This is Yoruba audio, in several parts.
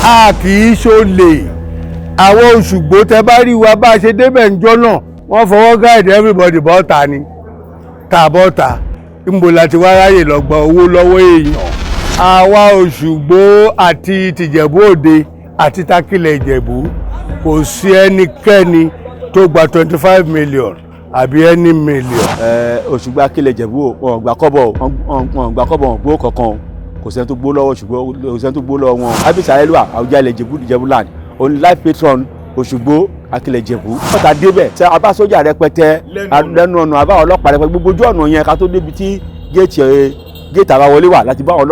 A kì í ṣolè. Àwọn Òṣùgbó, tẹ bá rí wa bá a ṣe débẹ̀ ńjọ́ náà, wọ́n fọwọ́ guide everybody bọ́ta ni tá a bọ́ta. Níbo la ti wá ráyè lọ gba owó lọ́wọ́ èèyàn? Àwa Òṣùgbó àti tìjẹ̀bú Òde àti takilẹ̀ Ìjẹ̀bú, kò sí ẹnikẹ́ni tó gba 25 million àbí any million. Ẹ Òṣùgbó Akílẹ̀ Ìjẹ̀bú o, wọn ò gbà kọ́bọ̀ o, wọn ò gbà kọ́bọ̀, wọn ò gbowó kankan o. Kò sẹ́ni tó gbó lọ́wọ́ Òṣùgbó, kò sẹ́ni tó gbó lọ́wọ́ wọn. Kábíyèsí Aláyélúwà, Àwùjalẹ̀ Ìjẹ̀bú, Ìjẹ̀bú land, òun life patron Òṣùgbó Akílẹ̀ Ìjẹ̀bú. Wọ́n ta débẹ̀ ṣe abá sójà rẹpẹtẹ lẹ́nu ọ̀nà, àbá ọlọ́pàá rẹpẹtẹ gbogbo ojú ọ̀nà yẹn ká tó débi tí géètì àbáwọlé wà láti bá àwọn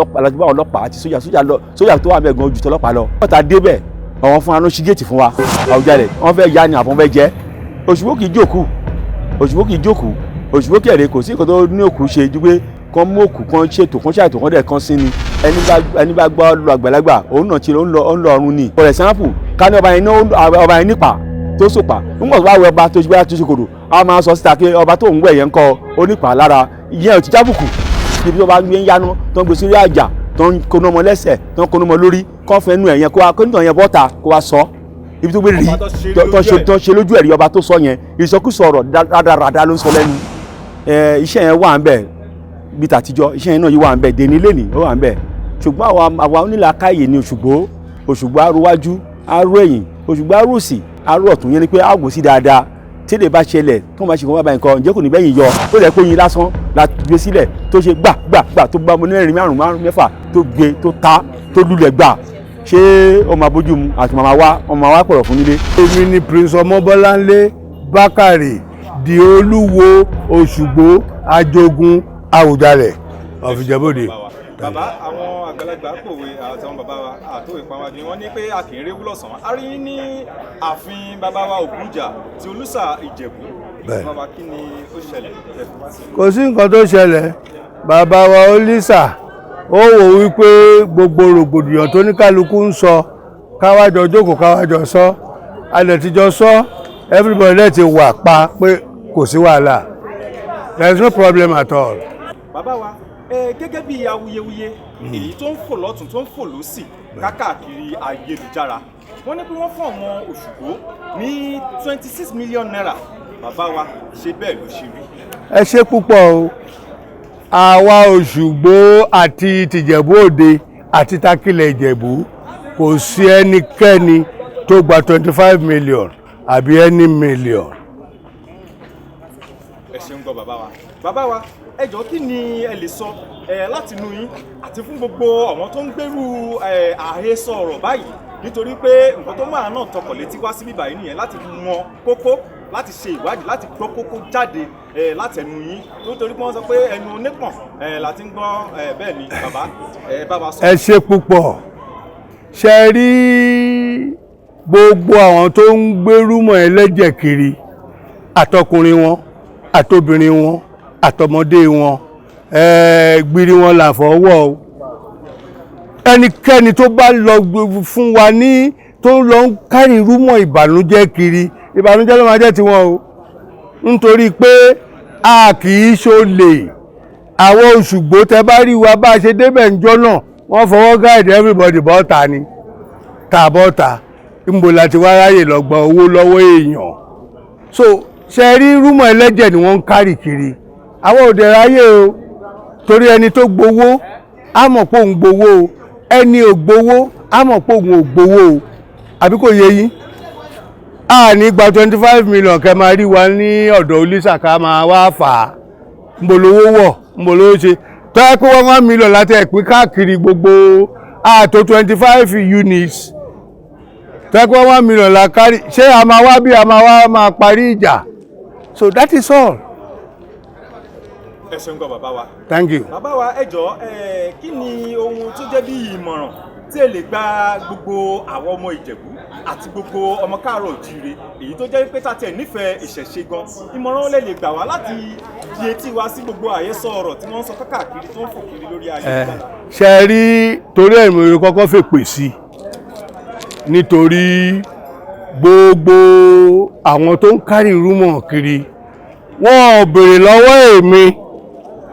ọlọ́pàá àti sójà. Sójà lọ, sójà tó wà bẹ́ẹ̀ gan ojú tọlọ́pàá lọ. Wọ́n ta débẹ̀, àwọn fúnra ló ṣí géètì fún wa. Àwùjalẹ̀, wọ́n fẹ́ ya ni àfọ́n fẹ́ jẹ́. Òṣùgbó kì í jókòó, Òṣùgbó kì í jókòó. Òṣùgbó kẹrẹ, kò sí nǹkan tó ní òkú ṣe ju pé kán mú òkú, kán ṣètò, kán ṣàìtò, kán dẹ̀ kán sí ni. Ẹni bá gbọ́ lọ àgbàlagbà, òun náà ti ń lọ, ó ń lọ ọ̀run ni. For example, ká ní ọba yẹn ní ọba yẹn nípa tó sòpà nígbà tó bá wẹ ọba tó ṣe bóyá tó ṣe kòdò, a máa sọ síta pé ọba tó ń wẹ̀ yẹn ń kọ́ onípa lára ìyẹn ò ti jábùkù. Ibi tó bá gbé ń yáná, tó ń gbé sórí àjà, tó ń koná ọmọ lẹ́sẹ̀, tó ń koná ọmọ lórí, kán fẹ́ nu ẹ̀yẹn kó wá kó nítorí yẹn bọ́ta kó wá sọ ibi tó gbé rí tó ṣe lójú ẹ̀rí. Ọba tó sọ yẹn, ìsọkúsọ ọ̀rọ̀ rádaràda ló ń sọ lẹ́nu. Iṣẹ́ yẹn wà ń bẹ̀ bí tàtijọ́, iṣẹ́ yẹn náà yìí wà ń bẹ̀ dèní lẹ́nìí, ó wà ń bẹ̀. Ṣùgbọ́n àwa onílàákàyè ní Òṣùgbó. Òṣùgbó arúwájú, arú ẹ̀yìn, Òṣùgbó arúsì, arú ọ̀tún, yẹn ni pé àwò sí dáadáa. Tí èdè bá ṣẹlẹ̀, tó máa ṣe kó bá nǹkan ǹjẹ́ kò ní bẹ́yìn yọ. Ó lẹ̀ kó yin lásán la gbé sílẹ̀ tó ṣe gbà gbà gbà, tó gbá mo ní ẹ̀rín márùn márùn mẹ́fà, tó gbé, tó ta, tó lulẹ̀ gbà. Ṣé ó máa bójú mu àti màmá wa ọmọ wa pọ̀rọ̀ fún nílé? Èmi ni Prince Ọmọbọ́láńlé Bákàrè, di Olúwo Òṣùgbó, Ajogun Àwùjalẹ̀ of Ìjẹ̀bú-Òde. Bàbá, àwọn àgbàlagbà pòwe, àtàwọn bàbá wa àtòwé pàwájú, wọn ní pé a kì í réwú lọ́sàn-án. A rí ní ààfin bàbá wa Ògúnjà ti Olùsà Ìjẹ̀bú. Bàbá, kí ni ó ṣẹlẹ̀? Kò sí nǹkan tó ṣẹlẹ̀. Bàbá wa Olísà ó wò wípé gbogbo rògbòdìyàn tó ní kálukú ń sọ, káwájọ jókòó, káwájọ sọ. A lè ti jọ sọ, everybody lè ti wà pa pé kò sí wàhálà. There is no problem at all. Bàbá wa, ẹ gẹ́gẹ́ bí awuyewuye èyí tó ń fò lọ́tún, tó ń fò lọ́sì kákàkiri ayélujára, wọ́n ní pé wọ́n fún àwọn Òṣùgbó ní ₦26 million. Bàbá wa, ṣe bẹ́ẹ̀ ló ṣe rí? Ẹ ṣe púpọ̀ o. Àwa Òṣùgbó àti tìjẹ̀bú Òde àti takilẹ̀ Ìjẹ̀bú, kò sí ẹnikẹ́ni tó gba 25 million àbí any million. Ẹ ṣeun gan, bàbá wa. Bàbá wa, ẹ jọ̀ọ́, kí ni ẹ lè sọ ẹ láti inú yín àti fún gbogbo àwọn tó ń gbèrú ẹ àhesọ ọ̀rọ̀ báyìí? Nítorí pé nǹkan tó máa náà tọkọ̀ létí wá síbí báyìí nìyẹn, láti mọ kókó, láti ṣe ìwádìí, láti gbọ́ kókó jáde ẹ látẹnu yín, nítorí pé wọ́n sọ pé ẹnu onípọ̀n ẹ láti ń gbọ́ ẹ. Bẹ́ẹ̀ ni, bàbá, ẹ bá wa sọ. Ẹ ṣe púpọ̀. Ṣe rí gbogbo àwọn tó ń gbérúmọ̀ ẹlẹ́jẹ̀ kiri, àtọkùnrin wọn, àtobìnrin wọn, àtọmọdé wọn, gbiri wọn là fọwọ́ o. Ẹnikẹ́ni tó bá lọ fún wa ní tó lọ ń kárí rumour ìbànújẹ́ kiri, ìbànújẹ́ ló máa jẹ́ tiwọn o, nítorí pé a kì í ṣolè. Àwọn Òṣùgbó, tẹ bá rí wa bá a ṣe débẹ̀ ńjọ́ náà, wọ́n fọwọ́ guide everybody bọ́ta ni tá a bọ́ta. Níbo la ti wá ráyè lọ gba owó lọ́wọ́ èèyàn? So ṣe rí rumour ẹlẹ́jẹ̀ ni wọ́n ń kárì kiri. Àwọn òde ráyè o, torí ẹni tó gbowó á mọ̀ pé òun gbowó o, ẹni ò gbowó á mọ̀ pé òun ò gbowó o. Àbí kò yé yín? A ní gba 25 million kẹ́ máa rí wa ní ọ̀dọ̀ Olísà ká máa wá fà á. Nbò lówó wọ̀, nbò lówó ṣe tọ́ pé wọ́n 1 million láti ẹ̀pín káàkiri gbogbo àtò 25 units, tọ́ pé 1 million la kárí. Ṣé a máa wá bí a máa wá máa parí ìjà? So that is all. Ẹ ṣeun gan, bàbá wa. Thank you. Bàbá wa, ẹ jọ̀ọ́, ẹ kí ni ohun tó jẹ́ bí ìmọ̀ràn tí ẹ lè gba gbogbo àwọn ọmọ Ìjẹ̀bú àti gbogbo ọmọ káàárọ̀ òjíire, èyí tó jẹ́ pé tá tiẹ̀ nífẹ̀ẹ́ ìṣẹ̀ṣe gan? Ìmọ̀ràn lè lè gbà wá láti di etí wa sí gbogbo àhesọ ọ̀rọ̀ tí wọ́n ń sọ káàkiri, tó ń fò kiri lórí ayélujára? Ṣe rí, torí ẹ̀mí kọ́kọ́ fèpè sí, nítorí gbogbo àwọn tó ń kárí rumour kiri, wọ́n ò béèrè lọ́wọ́ èmi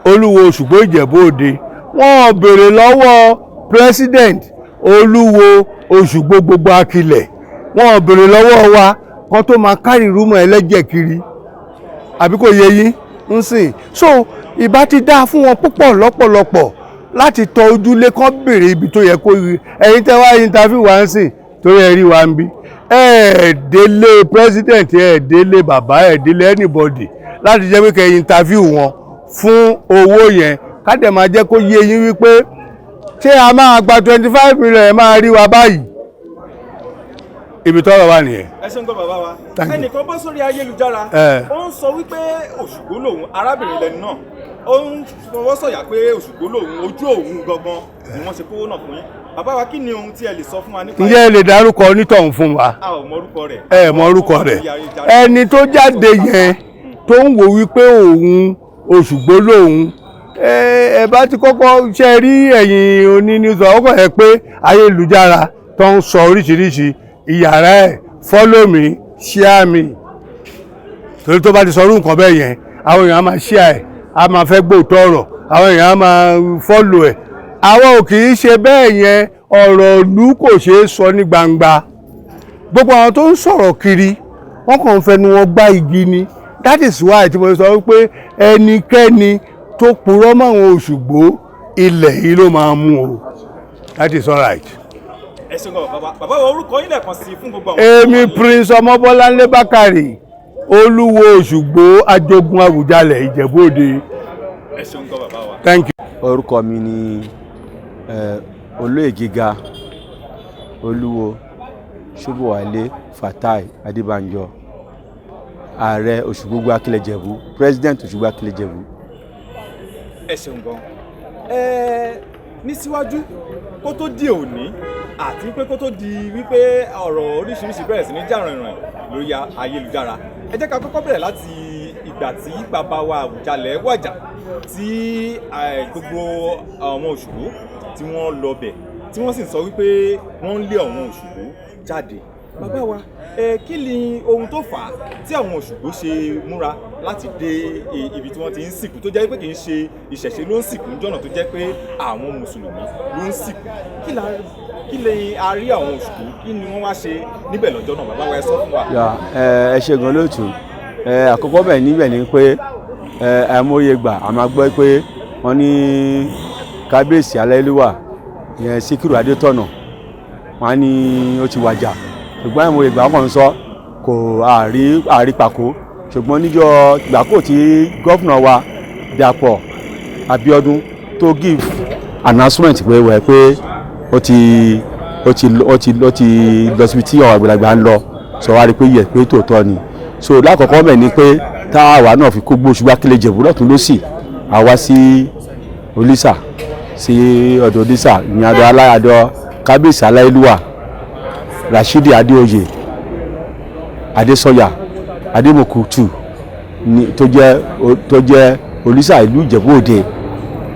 Olúwo Òṣùgbó Ìjẹ̀bú Òde, wọ́n ò béèrè lọ́wọ́ president, wọ́n ò béèrè lọ́wọ́ Olúwo Òṣùgbó gbogbo Akilẹ̀, wọn ò béèrè lọ́wọ́ wa kan tó máa carry rumour ẹlẹ́jẹ̀ kiri, àbí kò yé yín ń sìn? So ìbá ti dáa fún wọn púpọ̀ lọ́pọ̀lọpọ̀ láti tọ ojúlé kan, béèrè ibi tó yẹ kó rí. Ẹ̀yin tẹ́ wá interview wa ń sìn, torí ẹ rí wa ń bí, ẹ délé president, ẹ délé bàbá, ẹ délé anybody láti jẹ́ pé kẹ́ interview wọn fún owó yẹn. Ká dẹ̀ máa jẹ́ kó yé yín wípé ṣé a máa gba 25 million, ẹ máa rí wa báyìí. Ibi tọ́rọ̀ wà nìyẹn. Ẹ ṣeun gan, bàbá wa. Thank you. Ẹnìkan bọ́ sórí ayélujára, ó ń sọ wípé Òṣùgbó lòun. Arábìnrin lẹnu náà, ó ń fọwọ́ sọ̀yà pé Òṣùgbó lòun, ojú òun gangan ni wọ́n ṣe kówó náà fún yín. Bàbá wa, kí ni ohun tí ẹ lè sọ fún wa nípa? Ǹjẹ́ ẹ lè dárúkọ onítọ̀hún fún wa? A ò mọ orúkọ rẹ̀. Ẹ mọ orúkọ rẹ̀. Ẹni tó jáde yẹn tó ń wò wípé òun Òṣùgbó lòun, ẹ bá ti kọ́kọ́ ṣe rí ẹ̀yìn oní news, ọkọ̀ ẹ pé ayélujára tó ń sọ oríṣiríṣi ìyàrá ẹ̀, follow me, share me, torí tó bá ti sọ irú nǹkan bẹ́ẹ̀ yẹn, àwọn èèyàn á máa share ẹ̀, á máa fẹ́ gbóòótọ́ ọ̀rọ̀, àwọn èèyàn á máa follow ẹ̀. Àwọn ò kì í ṣe bẹ́ẹ̀ yẹn. Ọ̀rọ̀ ìlú kò ṣeé sọ ní gbangba. Gbogbo àwọn tó ń sọ̀rọ̀ kiri, wọ́n kàn ń fẹnu wọn gbá igi ni. That is why tí mo sọ wípé ẹnikẹ́ni tó purọ́ mọ́ àwọn Òṣùgbó, ilẹ̀ yìí ló máa mú o. That is all right. Ẹ ṣeun gan, bàbá. Bàbá wa, orúkọ yín lẹ́ẹ̀kan sí fún gbogbo àwọn. Èmi, Prince Ọmọbọ́láńlé Bákàrè, Olúwo Òṣùgbó, ajogun Àwùjalẹ̀ Ìjẹ̀bú Òde. Ẹ ṣeun gan, bàbá wa. Thank you. Orúkọ mi ni olóyè gíga Olúwo Ṣóbọ̀wálé Fatai Adébánjọ, ààrẹ Òṣùgbó Akílẹ̀jẹ̀bú, president Òṣùgbó Akílẹ̀jẹ̀bú. Ẹ ṣeun gan. Ẹ ní síwájú kó tó di òní, àti pé kó tó di wípé ọ̀rọ̀ oríṣiríṣi bẹ̀rẹ̀ sí ní jà rìnrìn lórí ayélujára, ẹ jẹ́ ká kọ́kọ́ bẹ̀rẹ̀ láti ìgbà tí bàbá wa Àwùjalẹ̀ wàjà, tí gbogbo àwọn Òṣùgbó tí wọ́n lọ bẹ̀, tí wọ́n sì ń sọ wípé wọ́n ń lé àwọn Òṣùgbó jáde. Bàbá wa, ẹ kí ni ohun tó fà á tí àwọn Òṣùgbó ṣe múra láti dé ibi tí wọ́n ti ń sìnkú, tó jẹ́ pé kì í ṣe ìṣẹ̀ṣe ló ń sìnkú jọ̀nà, tó jẹ́ pé àwọn mùsùlùmí ló ń sìnkú? Kí lè a rí àwọn Òṣùgbó, kí ni wọ́n wá ṣe níbẹ̀ lọ́jọ́ náà? Bàbá wa, ẹ sọ fún wa. Ya, ẹ ṣe gan, lóòtú. Àkọ́kọ́ bẹ̀ níbẹ̀ ni pé àìmọye gbà a máa gbọ́ pé wọ́n ní kábíyèsí aláìlúwà yẹn, Síkírù Adétọ̀nà, wọ́n á ní ó ti wàjà, ṣùgbọ́n àìmọye gbà wọ́n kàn ń sọ, kò àrí pàkó. Ṣùgbọ́n níjọ́ gbàkó tí governor wa Dàpọ̀ Abíọ́dún tó give announcement pé wẹ̀ pé ó ti lọ síbi tí àwọn àgbàlagbà ń lọ, sọ wá rí pé yẹ pé tòótọ́ ni. So lákọ̀ọ́kọ́ bẹ̀ ni pé táwa náà fi kó gbó Òṣùgbó Akílẹ̀jẹ̀bú lọ́tún lọ́sì, àwa sí Olísà, sí ọ̀dọ̀ Olísà, ìyẹn àdó aláyàdọ̀ kábíyèsí aláìlúwà Rashidi Adéoyè Adésọyà Adémọkùtù ní tó jẹ́ Olísà ìlú Ìjẹ̀bú Òde.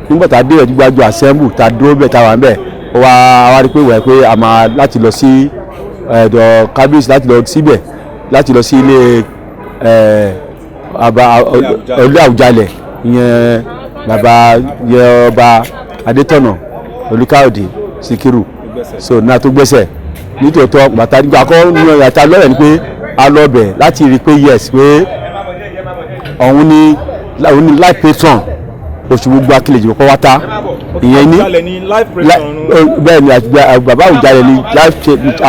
Nígbà tá a dé ẹ̀dúgbàjọ assembly, tá a dúró bẹ̀, tá a wà ń bẹ̀, ó wá rí pé wẹ̀ pé a máa láti lọ sí ẹ̀dọ̀ kábíyèsí, láti lọ síbẹ̀, láti lọ sí ilé àbá olú Àwùjalẹ̀, ìyẹn bàbá yẹ ọba Adétọ̀nà Olúkáyọ̀dé Síkírù. So náà tó gbẹ́sẹ̀ nítòótọ́ bàtà nígbà kọ́ ní ọ̀yàtà lọ́rẹ̀ ni pé a lọ bẹ̀ láti rí i pé yes, pé òun ni life patron Òṣùgbó Akílẹ̀jẹ̀bú pátá, ìyẹn ní Àwùjalẹ̀ ní life patron. Bẹ́ẹ̀ ni, bàbá Àwùjalẹ̀ ni life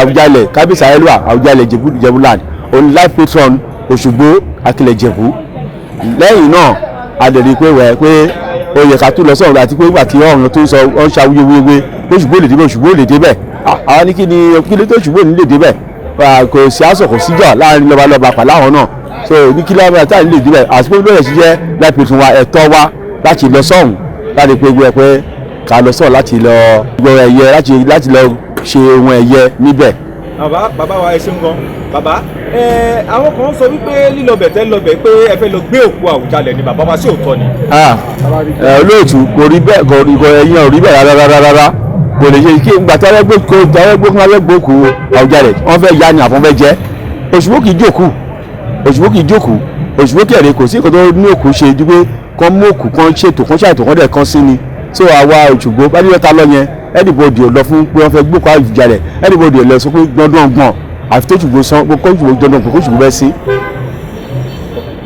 Àwùjalẹ̀, kábíyèsí ayélujára Àwùjalẹ̀ Ìjẹ̀bú land, òun ni life patron Òṣùgbó Akílẹ̀jẹ̀bú. Lẹ́yìn náà a lè rí i pé wẹ̀ pé ó yẹ ká tún lọ sọ̀rọ̀, àti pé nígbà tí ọ̀run tó ń sọ ọ́n ṣe awuyewuye pé Òṣùgbó lè débẹ̀, Òṣùgbó lè débẹ̀. Àwọn ní kí ni kí ló tó Òṣùgbó ní lè débẹ̀? Kò sí àsọ̀, kò síjà láàrin lọ́balọ́ba pàlú àwọn náà. So ní kí lọ́ba táyà lè débẹ̀, àti pé bẹ́ẹ̀ sì jẹ́ life patron wa, ẹ̀tọ́ wa láti lọ sọ́hùn, láti pé gbé pé ká lọ sọ́hùn láti lọ gbọ́ ẹ̀yẹ, láti lọ ṣe ohun ẹ̀yẹ níbẹ̀. Bàbá wa, ẹ ṣeun gan, bàbá. Ẹ àwọn kan sọ wípé lílọbẹ̀ tẹ́ lọbẹ̀ pé ẹ fẹ́ lọ gbé òkú Àwùjalẹ̀ ni. Bàbá wa, sí òótọ́ ni? Olóòtú, kò rí bẹ́ẹ̀, kò rí, kò ẹ̀yìn ò rí bẹ́ẹ̀ rárá rárá rárá. Kò lè ṣe kí ìgbà tí wọ́n gbé kó tí wọ́n gbé kó wọ́n gbé òkú Àwùjalẹ̀, wọ́n fẹ́ ya ni àfọ́n fẹ́ jẹ́. Òṣùgbó kì í jókòó, Òṣùgbó kì í jókòó. Òṣùgbó kẹrẹ kò sí nǹkan tó ní òkú ṣe ju pé kán mú òkú, kán ṣètò, kán ṣàìtò, kán dẹ̀ kán sí ni. So àwa Òṣùgbó bá nílò ta lọ yẹn, anybody ò lọ fún pé wọ́n fẹ́ gbókò Àwùjalẹ̀, anybody ò lọ sọ pé gbọ́ndọ̀n gbọ̀n àfi tó Òṣùgbó san kó Òṣùgbó dandan kó Òṣùgbó bẹ́ẹ̀ sí.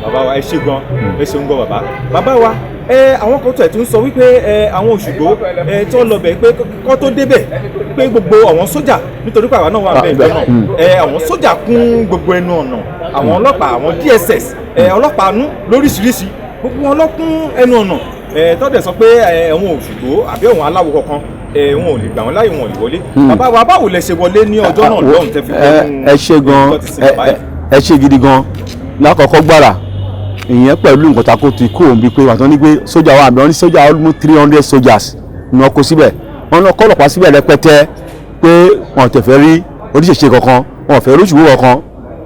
Bàbá wa, ẹ ṣé gan, ẹ ṣeun gan bàbá. Bàbá wa, ẹ àwọn kan tó ẹ̀ tún sọ wípé ẹ àwọn Òṣùgbó ẹ tó lọ bẹ̀ pé kọ́ tó débẹ̀ pé gbogbo àwọn sójà, nítorí pé àwa náà wà bẹ́ẹ̀ lọ́nà, ẹ àwọn sójà kún gbogbo ẹnu ọ̀nà, àwọn ọlọ́pàá, àwọn DSS, ẹ ọlọ́pàá nú lóríṣiríṣi, gbogbo wọn ló kún ẹnu ọ̀nà, ẹ tọ́dẹ̀ sọ pé ẹ àwọn Òṣùgbó àbí àwọn aláwo kankan ẹ wọn ò lè gbà wọn láyè, wọn ò lè wọlé. Bàbá wa, báwo lẹ ṣe wọlé ní ọjọ́ náà lọ́hùn tẹ́ fi wọnú Ẹ ṣe gan. ibi tó ti sin bàbá yìí? Ẹ ṣe gidi gan. Lákọ̀ọ́kọ́ gbàrà ìyẹn pẹ̀lú nǹkan tá a kó ti kó òun bíi pé wàtí wọ́n ní pé sójà wà, wọ́n ní sójà almost 300 soldiers ni wọ́n kó síbẹ̀, wọ́n lọ kọ́ ọlọ́pàá síbẹ̀ rẹpẹtẹ pé wọ́n tẹ̀ fẹ́ rí oníṣẹ̀ṣe kankan, wọ́n fẹ́ rí Òṣùgbó kankan.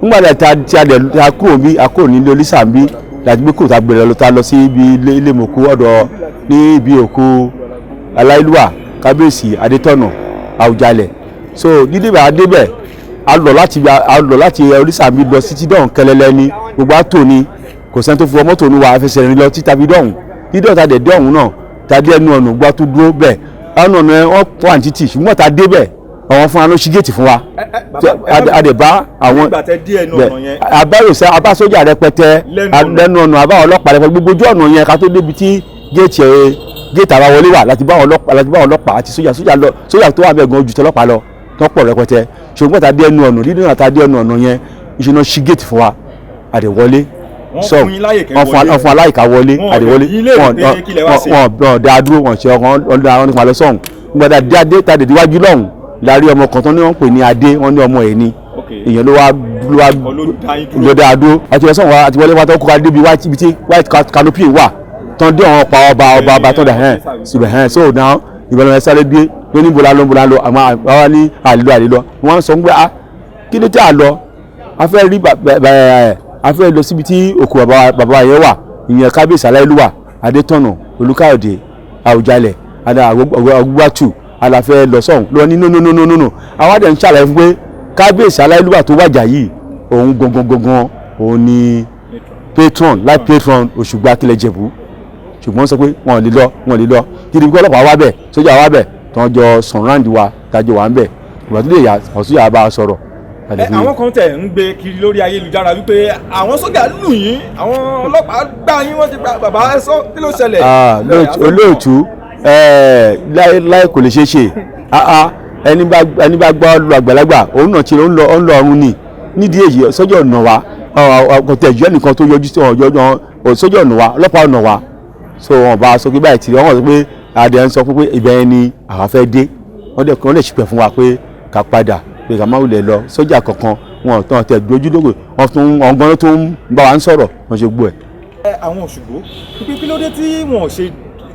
Nígbà tí a ti a dẹ̀ ta kúrò bí a kúrò nílé olísà bí láti gbé kúrò, tá a gbé lọ, tá a lọ sí ibi ilé mọ̀kú ọ̀dọ̀ ní ibi òkú aláìlúwà Kábíyèsí Adétọ̀nà Àwùjalẹ̀. So dídébẹ̀ adébẹ̀, a lọ láti olísà mi lọ sí títí kẹlẹlẹ ní gbogbo àtò ni, kò sẹ́ni tó fi wọ mọ́tò ní wa, àfẹsẹ̀ rìn lọ títa fi dọ̀hún. Dídọ̀ ta dẹ̀ dé ọ̀hún náà, ta dé ẹnu ọ̀nà gbá tó dúró bẹ̀, ẹnu ọ̀nà ẹ̀ wọ́n wà ní títì, ṣùgbọ́n ta dé bẹ̀, àwọn fúnra ló ṣí géètì fún wa. Bàbá, A dẹ̀ bá àwọn nígbà tẹ́ dé ẹnu ọ̀nà yẹn? Abáyọ̀sẹ̀ abá sójà rẹpẹtẹ. Lẹ́nu ọ̀nà. Lẹ́nu ọ̀nà, àbá ọlọ́pàá rẹpẹtẹ gbogbo ojú ọ̀nà yẹn ká tó débi tí géètì ẹ̀ géètì àbá wọlé wà láti bá àwọn ọlọ́pàá, láti bá àwọn ọlọ́pàá àti sójà. Sójà lọ, sójà tó wà bẹ́ẹ̀ gan ojú tọlọ́pàá lọ tó pọ̀ rẹpẹtẹ. Ṣùgbọ́n tá a dé ẹnu ọ̀nà dídùn náà, tá a dé ẹnu ọ̀nà yẹn, ìṣúná ṣí géètì fún wa, a dẹ̀ wọlé. Wọ́n fún yín láyè kẹ́ Wọ́n wọlé? Wọ́n fún aláìka wọlé. Wọn ò A dẹ̀ wọlé. bi yín léèrè pé kí lẹ wá ṣe? Wọn dá dúró, wọn ṣe ọkàn ọdún àwọn nípa lọ sọ̀hún. Nígbà tá a dé, tá a dé díwájú lọ́hùn, la rí ọmọ kan tó ní wọ́n pè ní Adé, wọ́n ní ọmọ ẹ̀ ni. Ìyẹn ló wá Ọ ló dá yín dúró. Ló dá a dúró àti wọ́n sọ̀rọ̀ wa àti wọlé wa tó kó ká débi white, ibi tí white canopy wà tán dé, àwọn ọ̀pá ọba ọba ọba tán dẹ̀ hẹ́n síbẹ̀ hẹ́n. So now ìbẹ̀rẹ̀ ẹ̀ sáré dé ló ní bọ́lá ló ń bọ́lá lọ, àmọ́ àwa ní àlelọ àlelọ. Wọ́n sọ pé ah, kí ló tẹ́ à lọ? A fẹ́ rí ẹ̀, a fẹ́ lọ síbi tí òkú bàbá bàbá yẹn wà, ìyẹn Kábíyèsí Aláìlúwà Adétọ̀nà Olúkáyọ̀dé Àwùjalẹ̀ Àgbàtù, àlàfẹ́ lọ sọ̀hún lọ ní no no no no no no. Àwa dẹ̀ ń ṣàlàyé fún pé Kábíyèsí Aláìlúwà tó wàjà yìí, òun gangan gangan òun ni patron, life patron Òṣùgbó Akílẹ̀ Ìjẹ̀bú. Ṣùgbọ́n sọ pé wọn ò lè lọ, wọn ò lè lọ. Kí ni pé ọlọ́pàá wá bẹ̀, sójà wá bẹ̀, tí wọ́n jọ surround wa, tájọ wà ń bẹ̀. Ìgbà tó lè yà ọ̀, sójà bá a sọ̀rọ̀. Ẹ àwọn kan tẹ̀ ń gbé kiri lórí ayélujára wípé àwọn sójà lù yín, àwọn ọlọ́pàá gbá yín, wọ́n ti gba bàbá. Ẹ sọ, kí ló ṣẹlẹ̀? Ah, olóòtú, láì láì kò lè ṣeé ṣe. Ah, ah, ẹni bá gbọ́ lu àgbàlagbà, òun náà ti ń lọ, ó ń lọ ọ̀run ni. Nídìí èyí, sọ́jà ọ̀nà wa kò tẹ̀ jẹ́ nìkan tó yọjú sí ọ̀jọ́, sọ́jà ọ̀nà wa, ọlọ́pàá ọ̀nà wa. So wọn bá sọ pé báyìí tí wọ́n sọ pé adé ń sọ fún pé ibẹ̀ yẹn ni àwa fẹ́ dé, wọ́n dẹ̀ ṣìpẹ̀ fún wa pé ká padà, pé ká má wulẹ̀ lọ. Sọ́jà kankan wọn tán tẹ̀ dojú lógo, wọ́n tún ọgbọ́n tó ń bá wa ń sọ̀rọ̀, wọ́n ṣe gbọ́ ẹ̀. Ẹ àwọn Òṣùgbó pípé, kí ló dé tí wọn ò ṣe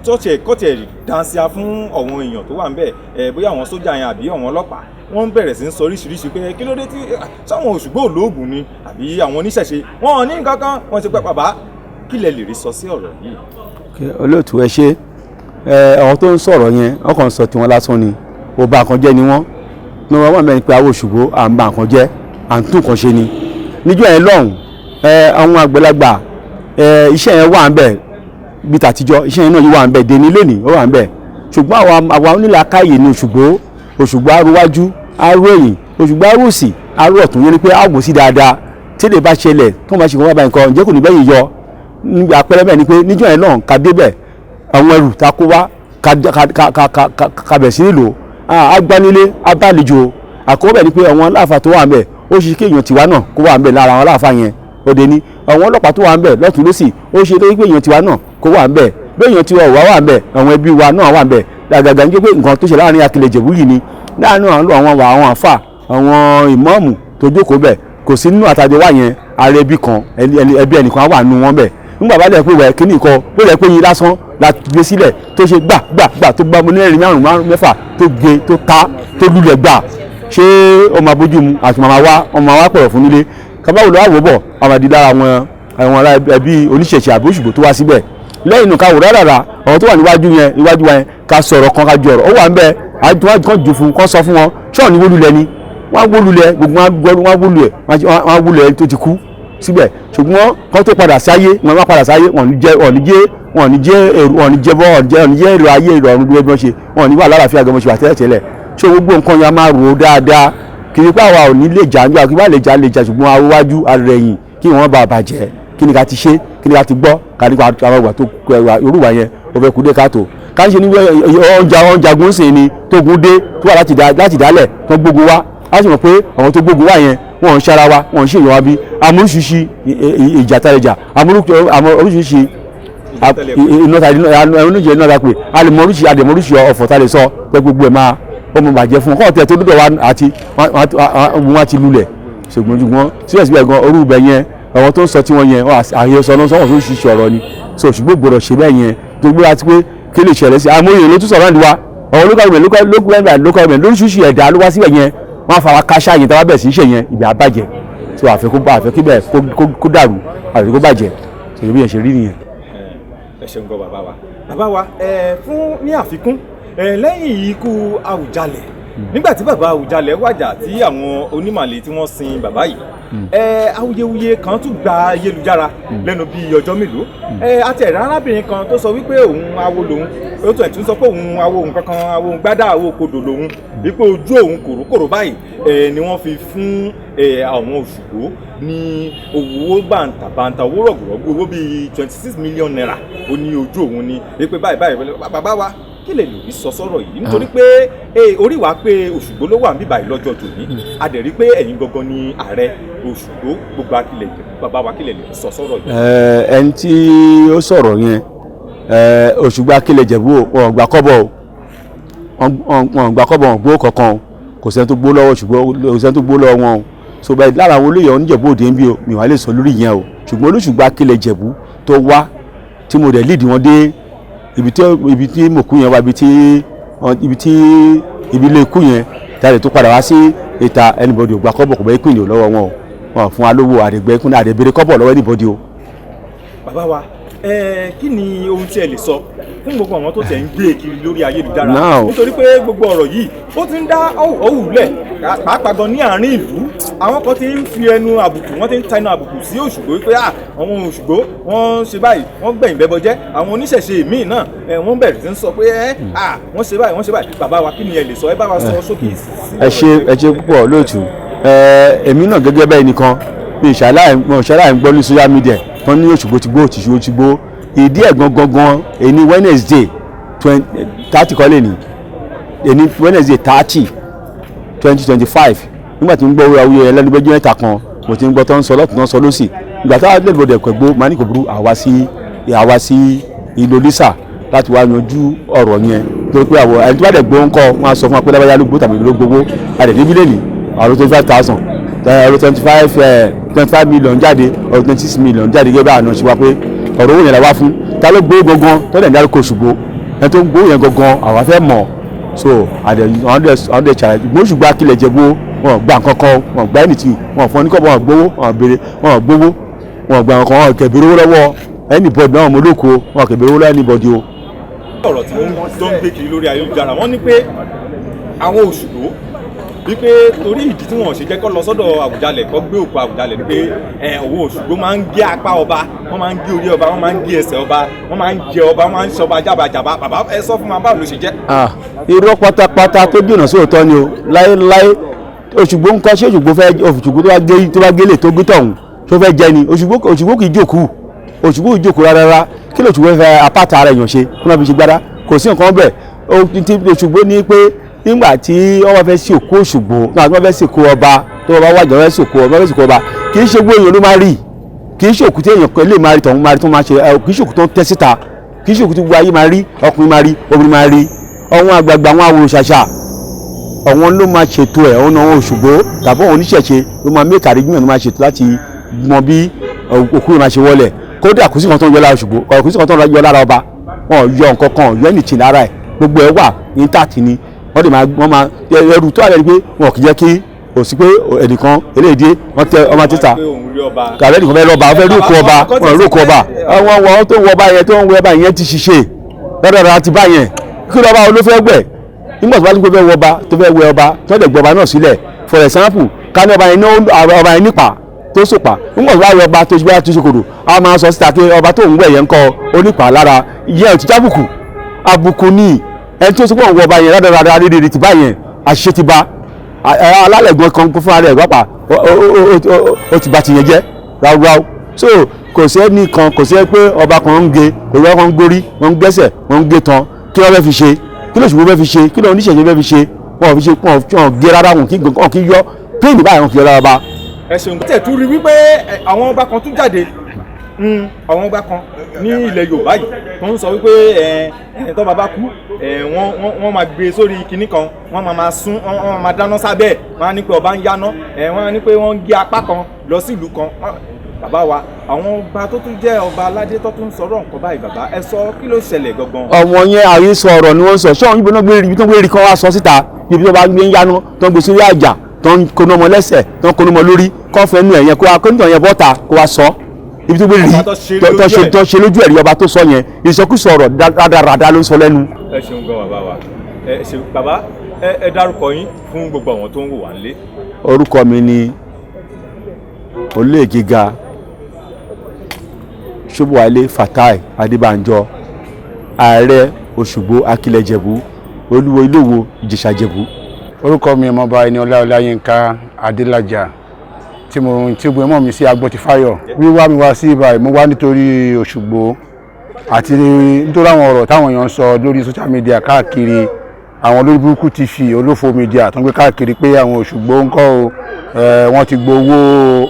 tọ́ọ̀tì ẹ̀ kọ́tì ẹ̀ dáńsíá fún àwọn èèyàn tó wà ń bẹ̀ ẹ, bóyá àwọn sójà yẹn àbí àwọn ọlọ́pàá? Wọ́n ń bẹ̀rẹ̀ sí ń sọ oríṣiríṣi pé kí ló dé tí sáwọn Òṣùgbó olóògùn ni àbí àwọn oníṣẹ̀ṣe wọn ò ní nǹkan kan wọ́n ti pẹ́. Bàbá, kí lẹ lè rí sọ sí ọ̀rọ̀ yìí? Olóòtú, ẹ ṣe. Ẹ àwọn tó ń sọ̀rọ̀ yẹn, wọ́n kàn ń sọ tiwọn lásán ni, ó bá nǹkan jẹ́ ni wọ́n ní wọ́n wà mẹ́rin pé àwọn Òṣùgbó à ń ba nǹkan jẹ́, à ń tún nǹkan ṣe ni. Níjọ́ yẹn lọ́hùn, ẹ àwọn àgbàlagbà, ẹ iṣẹ́ yẹn wà ń bẹ̀ bí tàtijọ́, iṣẹ́ yẹn náà yìí wà ń bẹ̀ dé ní lónìí, ó wà ń bẹ̀. Ṣùgbọ́n àwa onílàákàyè ní Òṣùgbó. Òṣùgbó arúwájú, arú ẹ̀yìn, Òṣùgbó arú òsì, arú ọ̀tún yẹn ni pé àwò sí dáadáa. Tí èdè bá ṣẹlẹ̀ tó máa ṣe kó wá bá nǹkan ǹjẹ́ kò ní bẹ́yìn yọ. Níbi àpẹẹrẹ bẹ́ẹ̀ ni pé níjọ́ yẹn náà ká débẹ̀, àwọn ẹrù tá a kó wá ká bẹ̀ sí nílò agbanilé abálejò. Àkọ́kọ́ bẹ̀ ni pé àwọn aláàfáà tó wà ń bẹ̀, ó ṣe kí èèyàn tiwa náà kó wà ń bẹ̀ lára àwọn aláàfáà yẹn. Ó dé ní àwọn ọlọ́pàá tó wà ń bẹ̀ lọ́tún lọ́sì, ó ṣe tó pé èèyàn tiwa náà kó wà ń bẹ̀. Bí èèyàn tiwa ò wá wà ń bẹ̀, àwọn ẹbí wa náà wà ń bẹ̀. Àgàgà ní pé nǹkan tó ṣe láàrin Akilẹ̀ Ìjẹ̀bú yìí ni láàrin àwọn àfà, àwọn ìmáàmù tó jókòó bẹ̀, kò sí nínú àtàjọ wà yẹn. Ààrẹ ẹbí kan, ẹbí ẹnìkan wà nù wọn bẹ̀. Nígbà bá lẹ̀ pé wẹ̀ kíní kọ bó lẹ̀ pé yín lásán la gbé sílẹ̀ tó ṣe gbà gbà gbà, tó gbá mo ní ẹ̀rín márùn márùn mẹ́fà, tó gbé, tó ta, tó lulẹ̀ gbà, ṣé ó máa bójú mu? Àti màmá wa, ọmọ wa pọ̀rọ̀ fún nílé kábàáwò lọ́wọ́ àwòbọ̀ àwọn àdí lára àwọn ará ẹbí oníṣẹ̀ṣẹ̀ àbí Òṣùgbó tó wá síbẹ̀ lẹ́yìn nù. Ká wò rárá, àwọn tó wà níwájú yẹn, níwájú wa yẹn, ká sọ̀rọ̀ kan, ká ju ọ̀rọ̀ ó wà ń bẹ àti kan jù fún, kan sọ fún wọn ṣọ́ọ̀ ní wólulẹ̀ ni wọ́n á wólulẹ̀, gbogbo wọn á wólulẹ̀, wọ́n á wólulẹ̀ tó ti kú. Síbẹ̀ ṣùgbọ́n kán tó padà sáyé, wọn bá padà sáyé, wọn ní jẹ́, wọn ní jẹ́, wọn ní jẹ́ èrò, wọn ní jẹ́ bọ́, wọn ní jẹ́ èrò ayé, èrò ọ̀run bí wọ́n ṣe, wọn ní wà lálàáfíà gan bó ṣe wà tẹ́lẹ̀ tẹ́lẹ̀. Ṣé gbogbo nǹkan yẹn a máa rò ó dáadáa? Kì í pa àwa ò ní lè jà nígbà kí wọ́n lè jà lè jà, ṣùgbọ́n awájú arẹ̀yìn kí wọ́n bá bàjẹ́. Kí ni ká ti ṣe? Kí ni ká ti gbọ́? Ká ní àwọn ìwà tó orúwà yẹn ó fẹ́ kú dé káàtó ká ń ṣe ní ọjà ọjàgún sí ni tógun dé tó wà láti dálẹ̀ tó gbógun wá. A sì mọ̀ pé àwọn tó gbógun wá yẹn, wọ́n ń ṣara wa, wọ́n ń ṣe èèyàn wa bí amúríṣiríṣi ìjà tàlẹ̀jà, amúríṣiríṣi iná ta oníjẹ iná ta pé a lè mọ oríṣi, a lè mọ oríṣi ọ̀fọ̀ ta lè sọ pé gbogbo ẹ̀ máa ó mọ bàjẹ́ fún wọn kọ́ tẹ̀ tó dúdọ̀ wa àti wọn ti lulẹ̀. Ṣùgbọ́n síbẹ̀síbẹ̀ gan orú ibẹ̀ yẹn, àwọn tó ń sọ tí wọ́n yẹn àhesọ náà sọ̀rọ̀ tó ń ṣiṣẹ́ ọ̀rọ̀ ni. So ṣùgbọ́n gbọ́dọ̀ ṣe bẹ́ẹ̀ yẹn tó gbéra ti pé kí lè ṣẹlẹ̀ sí àmóye ló tún sọ̀rọ̀ àdúrà àwọn local government, local government, local government lóríṣiríṣi ẹ̀dá ló wá síbẹ̀ yẹn. Wọ́n á fara káṣá yẹn, tá a bá bẹ̀rẹ̀ sí í ṣe yẹn, ibẹ̀ á bàjẹ́. So àfẹ́ kó àfẹ́ kí bẹ́ẹ̀ kó dàrú, àfẹ́ kó bàjẹ́. So bí yẹn ṣe rí nìyẹn. Ẹ ṣeun gan, bàbá wa. Bàbá wa, ẹ fún ní àfikún ẹ lẹ́yìn ikú Àwùjalẹ̀, nígbà tí bàbá Àwùjalẹ̀ wàjà tí àwọn onímàlè tí wọ́n sin bàbá yìí, ẹ awuyewuye kan tún gba ayélujára lẹ́nu bíi ọjọ́ mélòó. Ẹ àti ẹ̀rọ arábìnrin kan tó sọ wípé òun awo lòun, ó tún ẹ̀ tún sọ pé òun awo òun kankan, awo òun gbádà, awo kodò lòun, wípé ojú òun kòrókòró báyìí ẹ ni wọ́n fi fún ẹ àwọn Òṣùgbó ní owó bàǹtàbàǹtà, owó rọ̀gùrọ̀gù, owó bíi ₦26 million. Ó ní ojú òun ni wípé báyìí báyìí. Bàbá wa, kí lè lòdì sọ sọ́rọ̀ yìí? Nítorí pé orí wa pé Òṣùgbó ló wà níbí báyìí lọ́jọ́ tòní, a dẹ̀ rí pé ẹ̀yin gangan ni ààrẹ Òṣùgbó gbogbo Akilẹ̀ Ìjẹ̀bú. Bàbá wa, kí lè lè sọ sọ́rọ̀ yìí? Ẹni tí ó sọ̀rọ̀ yẹn, Òṣùgbó Akilẹ̀ Ìjẹ̀bú, wọn ò gbà kọ́bọ̀ o, wọn ò gbà kọ́bọ̀, wọn ò gbowó kankan o. Kò sẹ́ni tó gbó lọ́wọ́, ṣùgbọ́n kò sẹ́ni tó gbó lọ́wọ́ wọn o. So bẹ́ẹ̀ lára àwọn olóyè oníjẹ̀bú òde ń bí o, mi wà lè sọ lórí yẹn o. Ṣùgbọ́n Olóṣùgbó Akilẹ̀ Ìjẹ̀bú tó wá tí mo dẹ̀ lead wọn dé ibi tí mòkú yẹn wá, ibi tí ibi ilé ikú yẹn jáde tó padà wá sí ìta, anybody ò gba kọ́bọ̀, kò bẹ́ ìpín ìlò lọ́wọ́ wọn o. Wọn fún wa lówó àdègbè ìpín àdèbèrè kọ́bọ̀ lọ́wọ́ anybody o. Bàbá wa, ẹ kí ni ohun tí ẹ lè sọ fún gbogbo àwọn tó tẹ̀ ń gbé kiri lórí ayélujára? Nítorí pé gbogbo ọ̀rọ̀ yìí, ó ti ń dá ọ̀hún lẹ̀, pàápàá gan ní àárín ìlú. Àwọn kan ti ń fi ẹnu àbùkù, wọ́n ti ń ta ẹnu àbùkù sí Òṣùgbó wípé àwọn Òṣùgbó wọ́n ń ṣe báyìí, wọ́n gbẹ̀yìn bẹ́bọ jẹ́. Àwọn oníṣẹ̀ṣe míì náà wọ́n bẹ̀rẹ̀ sí ń sọ pé ẹ wọ́n ṣe báyìí, wọ́n ṣe báyìí. Bàbá wa, kí ni ẹ lè sọ? Ẹ bá wa sọ ṣókí sí. Ẹ ṣe, ẹ ṣe púpọ̀ lóòtú. Ẹ èmi náà gẹ́gẹ́ bẹ́ẹ̀ nìkan mi ìṣàlàyé mo ìṣàlàyé ń gbọ́ ní social media tán ní Òṣùgbó ti gbó, Òṣùgbó ti gbó. Ìdí ẹ̀ gangan gan, èní Wednesday 30 kọ́lé ní èní Wednesday 30 2025. Nígbà tí ń gbọ́ awuyewuye ẹlẹ́nu méjì mẹ́ta kan, mo ti ń gbọ́ tó ń sọ lọ́tún, tó ń sọ lọ́sì. Ìgbà táwọn lẹ́nu ẹ̀kọ́ gbó máa ní kò burú, àwa sí ìlú Olísà láti wá yanjú ọ̀rọ̀ yẹn, torí pé àwọn ẹni tó bá dẹ̀ gbó ń kọ́, wọ́n á sọ fún wa pé lábájá ló gbó tàbí ló gbowó. A dẹ̀ níbí lẹ́nìí ọ̀rọ̀ 25,000, ọ̀rọ̀ 25 million jáde, ọ̀rọ̀ 26 million jáde, gẹ́gẹ́ bá àná ṣe wá pé ọ̀rọ̀ owó yẹn la wá fún. Ta ló gbó gangan tó dẹ̀ ń dárúkọ Òṣùgbó? Ẹni tó ń gbó yẹn gangan àwa fẹ́ mọ̀. So àdẹ̀ àwọn dẹ̀ ṣàlàyé. Òṣùgbó Akilẹ̀ Ìjẹ̀bú, wọn gbà nǹkankan, wọn gbà anything, wọn fún ọ ní kọ́bọ̀, wọn gbowó, wọn béèrè, wọn gbowó, wọn gbà nǹkan, wọn kẹ̀bẹ̀rẹ̀ owó lọ́wọ́ anybody náà. Mo lóko, wọn kẹ̀bẹ̀rẹ̀ owó lọ́wọ́ anybody o. Ọ̀rọ̀ tí wọ́n tó ń gbé kiri lórí ayélujára, wọ́n ní pé àwọn Òṣùgbó, wípé torí ìdí tí wọ́n ṣe jẹ́ kó lọ sọ́dọ̀ Àwùjalẹ̀ kó gbé òkú Àwùjalẹ̀ ni pé ẹ òun Òṣùgbó máa ń gé apá ọba, wọ́n máa ń gé orí ọba, wọ́n máa ń gé ẹsẹ̀ ọba, wọ́n máa ń jẹ ọba, wọ́n máa ń ṣọba jábàjábà. Bàbá, ẹ sọ fún wa, báwo ló ṣe jẹ́? Ah, irọ́ pátápátá tó jìnnà sí òótọ́ ni o. Láéláé, Òṣùgbó ń kọ́ ṣé Òṣùgbó fẹ́ Òṣùgbó tó bá gé, tó bá gélé, tó gé tọ̀hún, tó fẹ́ jẹ ni? Òṣùgbó, Òṣùgbó kì í jòkú, Òṣùgbó kì í jòkó rárá. Kí ló Òṣùgbó fẹ́ apáta ara èèyàn ṣe kí wọ́n fi ṣe gbádá? Kò sí nǹkan bẹ́ẹ̀. Ó ti Òṣùgbó ní pé nígbà tí wọ́n bá fẹ́ sí òkú Òṣùgbó náà, tí wọ́n fẹ́ sìnkú ọba, tó bá wájà, wọ́n fẹ́ sìnkú ọba, wọ́n fẹ́ sìnkú ọba, kì í ṣe gbogbo èèyàn ló máa rí. Kì í ṣe òkú tí èèyàn kan lè máa rí, tọ̀hún máa rí, tó máa ṣe ẹ. Kì í ṣe òkú tó ń tẹ́ síta, kì í ṣe òkú tí gbogbo ayé máa rí. Ọkùnrin máa rí, obìnrin máa rí, àwọn àgbààgbà, àwọn àwòrán ṣàṣà, àwọn ló máa ṣètò ẹ̀. Ọ̀nà àwọn Òṣùgbó tàbí àwọn oníṣẹ̀ṣe ló máa make arrangement, ló máa ṣètò láti mọ bí òkú yẹn máa ṣe wọlé. Kódà kò sí nǹkan tó ń yọ lára Òṣùgbó, kò sí nǹkan tó ń yọ lára ọba. Wọn ò yọ nǹkan kan, yọ anything lára ẹ̀. Gbogbo ẹ̀ wà intact ni. Wọ́n dẹ̀ máa, wọ́n máa ẹrù tó àlẹ́ ni pé wọn kì í jẹ́ kí kò sí pé ẹnìkan eléyìí dé, wọ́n tẹ ọmọ títà pé òun rí ọba. Kàbẹ́ nìkan fẹ́ lọ́ba, fẹ́ rí òkú ọba, wọn rí òkú ọba. Àwọn wọn tó wọ ọba yẹn, tó ń wọ ọba yẹn ti ṣiṣẹ́ lọ́dọọdọ ti bá yẹn. Kí lọ́ba ló fẹ́ gbẹ̀ nígbà tó bá ní pé fẹ́ wọ ọba, tó fẹ́ wẹ ọba, tó dẹ̀ gbọ́ ọba náà sílẹ̀? For example, ká ní ọba yẹn ní ọba yẹn nípa Tó sòpà nígbà tó bá yọ ọba tó ṣe bá tó ṣe kòrò, a máa sọ síta pé ọba tó ń wẹ̀ yẹn ń kọ́ onípa lára ìyẹn ò ti jábùkù, àbùkù ní ẹni tó sọ pé òun wọ ọba yẹn rádaràdà rédèrè ti bá yẹn, àṣìṣe ti bá alálẹ̀gbọ́n kan fúnra rẹ̀ pápá, ó ti bá ti yẹn jẹ́ ráúráú. So kò sí ẹnì kan, kò sí ẹ pé ọba kan ń ge, kò sí ọba kan ń gorí, wọ́n ń gbẹ́sẹ̀, wọ́n ń gé tán. Kí wọ́n fẹ́ fi ṣe? Kí lóṣù fẹ́ fi ṣe? Kí lóun oníṣẹ̀ṣe fẹ́ fi ṣe? Wọ́n fi ṣe, wọ́n gé rárá, wọn kì í yọ píìnì báyìí, wọn kì í yọ rárá bá. Ẹ ṣeun. Tẹ̀ tún rí wípé àwọn ọba kan tún jáde, àwọn ọba kan ní ilẹ̀ Yorùbá yìí tó ń sọ wípé ẹ ẹ tó bàbá kú, ẹ wọ́n máa gbé sórí kinní kan, wọ́n máa sún, wọ́n máa dáná sábẹ́ ẹ̀, wọ́n á ní pé ọba ń yáná ẹ, wọ́n á ní pé wọ́n ń gé apá kan lọ sí ìlú kan. Bàbá wa, àwọn ọba tó tún jẹ́ ọba aládé tó tún sọ̀rọ̀ nǹkan báyìí, bàbá, ẹ sọ kí ló ṣẹlẹ̀ gangan? Ọmọ yẹn, àhesọ ọ̀rọ̀ ni wọ́n sọ. Ṣé ibi náà gbé, ibi tó gbé rí kan wá sọ síta, ibi tó bá gbé ń yáná, tó ń gbé sórí àjà, tó ń koná ọmọ lẹ́sẹ̀, tó ń koná ọmọ lórí, kọ́ fẹ́ nu ẹ̀yẹn kó wá kó nítorí yẹn bọ́ta kó wá sọ ibi tó gbé rí tó ṣe lójú ẹ̀rí. Ọba tó sọ yẹn, ìsọkúsọ ọ̀rọ̀ rádaràda ló ń sọ lẹ́nu. Ẹ ṣeun gan, bàbá wa, ẹ ṣeun bàbá. Ẹ dárúkọ yín fún gbogbo àwọn tó ń wò wá nílé. Orúkọ mi ni Olóyè Gíga Ṣóbọ̀wálé Fatai Adébánjọ, ààrẹ Òṣùgbó Akilẹ̀jẹ̀bú, Olúwo Iléwo Ìjẹ̀ṣà-Jẹ̀bú. Orúkọ mi, ọmọọba Ẹniọlá Ọláyínká Adélájà, tí mo tí gbé mọ̀ mi sí Agbọ́tifáyọ̀. Wíwá mi wá sí ibà, mo wá nítorí Òṣùgbó àti nítorí àwọn ọ̀rọ̀ táwọn èèyàn ń sọ lórí social media káàkiri, àwọn olórí burúkú ti fi olófo media tó ń gbé káàkiri pé àwọn Òṣùgbó ń kọ́ o, wọ́n ti gbowó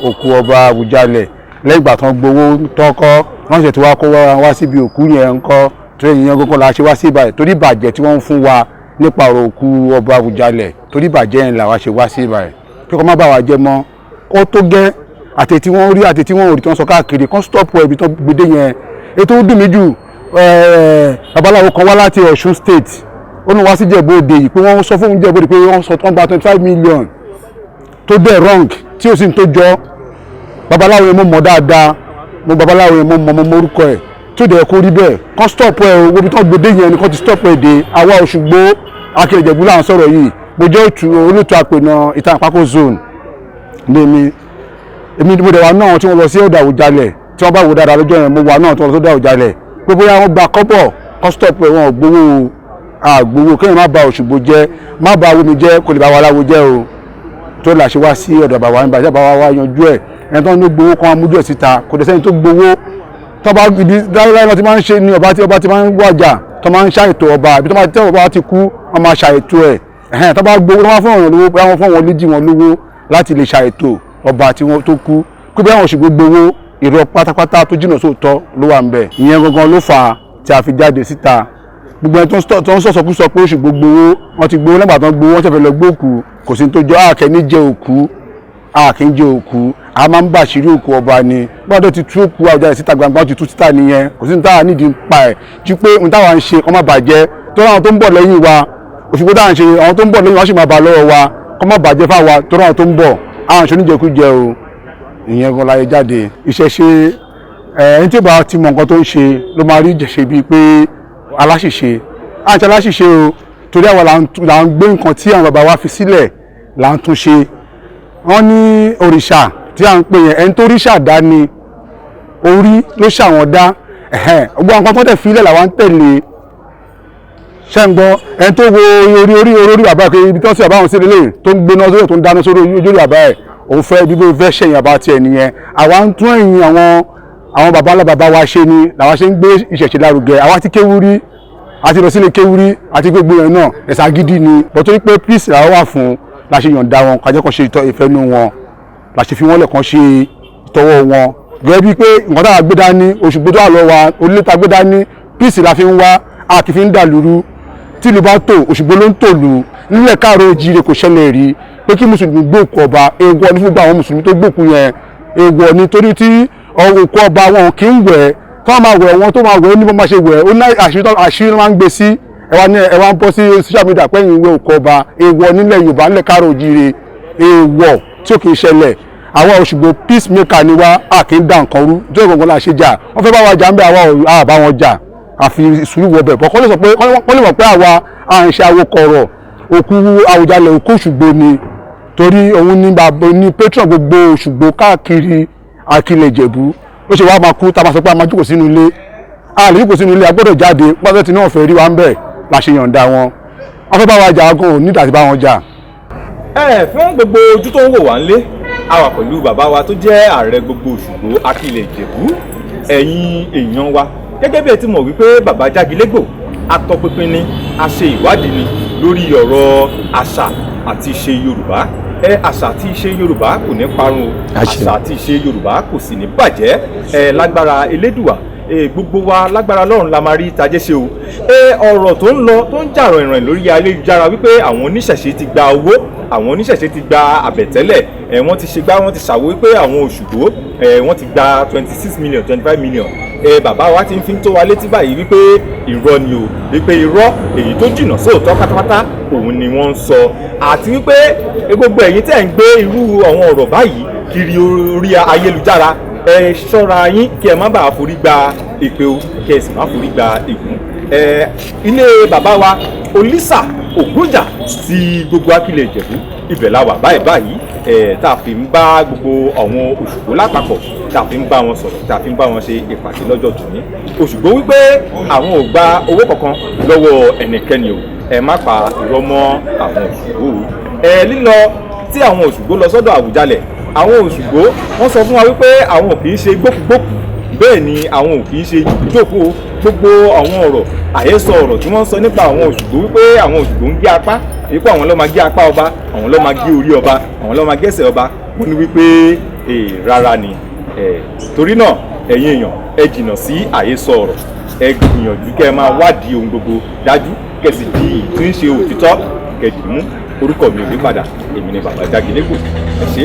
òkú ọba Àwùjalẹ̀. Lẹ́yìn ìgbà tó ń gbowó tọ́kọ́, wọ́n ṣètò wá kó wá síbi òkú yẹn ń kọ́ tó yẹn yẹn gbogbo la ṣe wá sí ibà, torí ìbàjẹ́ tí wọ́n ń fún wa nípa ọ̀rọ̀ òkú ọba Àwùjalẹ̀, torí ìbàjẹ́ yẹn làwa ṣe wá sí ibà yẹn, kí kò má bà wá jẹ́ mọ́. Ó tó gẹ́, àti tí wọ́n rí àti tí wọ́n ò rí tí wọ́n sọ káàkiri, kán stop ẹ̀ ibi tó gbede yẹn. Ètò ó dùn mí jù, babaláwo kan wá láti Ọ̀ṣun State, ó ní wá sí Ìjẹ̀bú Òde yìí pé wọ́n sọ fún Ìjẹ̀bú Òde pé wọ́n sọ tó ń gba 25 million, tó dẹ̀ wrong, tí ó sì ń tó jọ. Babaláwo yẹn, mo mọ̀ dáadáa, mo babaláwo yẹn, mo mọ̀, mo mọ̀rúkọ ẹ̀, tí ó dẹ̀ kó rí bẹ́ẹ̀. Kán stop ẹ̀ o. Ibi tó gbede yẹn ni kán ti stop ẹ̀ dé. Àwa Òṣùgbó Akérèjẹ̀bú là ń sọ̀rọ̀ yìí. Mo jẹ́ olóòtú àpènà Ìta Àpákò zone ní mi. Èmi mo dẹ̀ wà náà tí wọ́n lọ sí ọ̀dọ̀ Àwùjalẹ̀, tí wọ́n bá wò dáadáa lọ́jọ́ yẹn, mo wà náà tí wọ́n lọ sí ọ̀dọ̀ Àwùjalẹ̀ pé bóyá wọ́n gba kọ́bọ̀. Kán stop ẹ̀. Wọ́n ò gbowó, àgbowó. Kéèyàn má ba Òṣùgbó jẹ́, má ba awo mi jẹ́, kò lè bá wa láwo jẹ́ o. Tó là ṣe wá sí ọ̀dọ̀ bàbá nígbà tí bàbá wa yanjú ẹ̀. Ẹni tó ń gbowó kan amójú ẹ̀ síta, kò dẹ̀ sẹ́ni tó gbowó. Tọ́ba ibi láíláí lọ́ ti máa ń ṣe ni ọba tí ọba ti máa ń wàjà, tó máa ń ṣàìtò ọba, ibi tó máa tẹ́ ọba ti kú, wọ́n máa ṣàìtò ẹ̀. Ẹ̀hẹ́n, tó bá gbowó, tó máa fún ọ̀ràn lówó, bóyá wọ́n fún wọn léjì wọn lówó láti lè ṣàìtò ọba tí wọ́n tó kú, kó bí àwọn Òṣùgbó gbowó, irọ́ pátápátá tó jìnnà sóòótọ́ ló wà ń bẹ̀. Ìyẹn gangan ló fà á tí a fi jáde síta. Gbogbo ẹni tó ń sọ̀sọ̀kúsọ pé Òṣùgbó gbowó, wọ́n ti gbowó, lẹ́gbàá tó ń gbowó, wọ́n ṣẹ̀fẹ̀ lọ gbóòkú, kò sí ní tó jọ. Àkẹ́ ní jẹ òkú, a kì í jẹ òkú, a máa ń bàṣírí òkú ọba ni. Gbọ́dọ̀ ti tú òkú Àwùjalẹ̀ síta gbangba, ó ti tú síta nìyẹn. Kò sí ní táwa nídìí pa ẹ̀ ju pé ohun táwa ń ṣe kó má bàjẹ́, tó ráwọn tó ń bọ̀ lẹ́yìn wa. Òṣùgbó táwa ń ṣe, àwọn tó ń bọ̀ lẹ́yìn wa sì máa bà lọ́wọ́ wa, kó má bàjẹ́ fáwa, tó ráwọn tó ń bọ̀. Àwọn ìṣòro níjẹkújẹ o. Ìyẹn gan láyé jáde. Ìṣẹ̀ṣe ẹ̀, ẹni tí ó bá ti mọ nǹkan tó ń ṣe ló máa rí ìṣẹ̀ṣe bíi pé aláṣìṣe. À ń ṣe aláṣìṣe o, torí àwa là ń gbé nǹkan tí àwọn bàbá wa fi sílẹ̀ là ń tún ṣe. Wọ́n ní òrìṣà tí à ń pè yẹn, ẹni tó ríṣà dá ni, orí ló ṣàwọn dá. Gbogbo àwọn kan tó tẹ̀ fílẹ̀ làwọn ń tẹ̀lé. Ṣẹ́ ń gbọ́? Ẹni tó wo orí bàbá ẹ̀ pé ibi tó ń sè bàbá wọn sí lélẹ̀, tó ń gbéná sórí, tó ń dáná sórí ojú orí bàbá ẹ̀, òun fẹ́ bí bó fẹ́ ṣẹ̀yìn bàbá tiẹ̀ nìyẹn. Àwa ń tún ẹ̀yìn àwọn bàbá ńlá bàbá wa ṣe ni làwa ṣe ń gbé ìṣẹ̀ṣe lárugẹ. Àwa ti kéwú rí, àti lọ sílé kéwú rí, àti gbogbo yẹn náà ẹ̀sà gidi ni bọ́, torí pé peace làwọn wà fún la ṣe yọ̀ǹda wọn, kájẹ́ kan ṣe ìfẹ́nu wọn la ṣe fi wọ́n lẹ̀ kan ṣe ìtọ́wọ́ wọn. Gẹ́gẹ́ bíi pé nǹkan táwa gbé dání, Òṣùgbó tó wà lọ́wọ́ wa, orílẹ̀ tá gbé dání, peace la fi ń wá, a kì í fi ń dà lúrú. Tí ìlú bá tò, Òṣùgbó ló ń tòlù. Nílẹ̀ káàró ojíire, kò ṣẹlẹ̀ rí pé kí mùsùlùmí gbóòkú ọba. Èèwọ̀ ní fún gbogbo àwọn mùsùlùmí tó gbóòkú yẹn, èèwọ̀ ni, torí tí òkú ọba wọn kì í wẹ̀, tó máa wẹ̀ wọn, tó máa wẹ̀ ó ní bó máa ṣe wẹ̀ ó ní àṣírí máa ń gbé sí. Ẹ wá ní ẹ wá ń bọ́ sí social media pẹ́yìn ìwé òkú ọba. Èèwọ̀ nílẹ̀ Yorùbá, nílẹ̀ káàró ojíire, èèwọ̀ tí ò kì í ṣẹlẹ̀. Àwa Òṣùgbó, peacemaker ni wá, a kì í dá nǹkan rú. Tó ìgbọ̀ngàn la ṣe jà, wọ́n fẹ́ bá wa jà ń bẹ, àwa ò bá wọn jà, àfi sùúrù wọbẹ̀ bọ́. Kọ́ lè sọ pé kọ́ lè mọ̀ pé àwa à ń ṣe awokọ̀rọ̀. Òkú Àwùjalẹ̀, òkú Òṣùgbó ni. Torí òun ní bàbá ní patron gbogbo Òṣùgbó káàkiri Akilẹ̀ Ìjẹ̀bú. Ó ṣe wá máa kú tá a máa sọ pé a máa jókòó sínú ilé? A lè jókòó sínú ilé, a gbọ́dọ̀ jáde. Pàṣẹ tí náà fẹ́ rí wa ń bẹ̀ la ṣe yọ̀ǹda wọn. Wọ́n fẹ́ bá wa jà gan, ò ní ìdàtí bá wọn jà. Ẹ fún gbogbo ojú tó ń wò wá ńlé, a wà pẹ̀lú bàbá wa tó jẹ́ ààrẹ gbogbo Òṣùgbó Akilẹ̀ Ìjẹ̀bú. Ẹ̀yin èèyàn wa, gẹ́gẹ́ bí ẹ ti mọ̀ wípé bàbá Jágilégbò atọpinpin ni, a ṣe ìwádìí ni lórí ọ̀rọ̀ àṣà àti ìṣe Yorùbá. Ẹ àṣà àti ìṣe Yorùbá kò ní parun o. Àṣẹ. Àṣà àti ìṣe Yorùbá kò sì ní bàjẹ́ ẹ lágbára Elédùà. Ẹ gbogbo wa lágbára Ọlọ́run la máa rí tajé ṣe o. Ẹ ọ̀rọ̀ tó ń lọ tó ń jà rìnrìn lórí ayélujára wípé àwọn oníṣẹ̀ṣe ti gba owó, àwọn oníṣẹ̀ṣe ti gba àbẹ̀tẹ́lẹ̀, ẹ wọ́n ti ṣe gbá, wọ́n ti ṣàwó wípé àwọn Òṣùgbó ẹ wọ́n ti gba 26 million, 25 million. Ẹ bàbá wa ti ń fi tó wa létí báyìí wípé irọ́ ni o, wípé irọ́ èyí tó jìnnà sóòótọ́ pátápátá òun ni wọ́n ń sọ, àti wípé gbogbo ẹ̀yin tẹ́ ń gbé irú àwọn ọ̀rọ̀ báyìí kiri orí ayélujára, ẹ ṣọ́ra yín kí ẹ má bàa forí gba èpè o, kí ẹ sì má forí gba ègún. Ẹ ilé bàbá wa Olísà Ògúnjà ti gbogbo Akilẹ̀ Ìjẹ̀bú, ibẹ̀ la wà báyìí báyìí, ẹ tá a fi ń bá gbogbo àwọn Òṣùgbó lápapọ̀, tá a fi ń bá wọn sọ̀rọ̀, tá a fi ń bá wọn ṣe ìpàdé lọ́jọ́ tòní. Òṣùgbó wípé àwọn ò gba owó kankan lọ́wọ́ ẹnikẹ́ni o. Ẹ má pa irọ́ mọ́ àwọn Òṣùgbó o. Ẹ lílọ tí àwọn Òṣùgbó lọ sọ́dọ̀ Àwùjalẹ̀, àwọn Òṣùgbó wọ́n sọ fún wa wípé àwọn ò kì í ṣe gbókùgbókù, bẹ́ẹ̀ ni àwọn ò kì í ṣe jókòó. Gbogbo àwọn ọ̀rọ̀ àhesọ ọ̀rọ̀ tí wọ́n sọ nípa àwọn Òṣùgbó wípé àwọn Òṣùgbó ń gé apá, wípé àwọn ló máa gé apá ọba, àwọn ló máa gé orí ọba, àwọn ló máa gẹ́sẹ̀ ọba, wọ́n ní wípé rárá ni. Torí náà, ẹ̀yin èèyàn, ẹ jìnnà sí àhesọ ọ̀rọ̀. Ẹ gbìyànjú kẹ́ ẹ máa wádìí ohun gbogbo dájú, kẹ́ sì di ìtú ń ṣe òtítọ́ kẹ́ dì mú. Orúkọ mi ò ní padà, èmi ni bàbá Jágilégbò. Ẹ ṣé.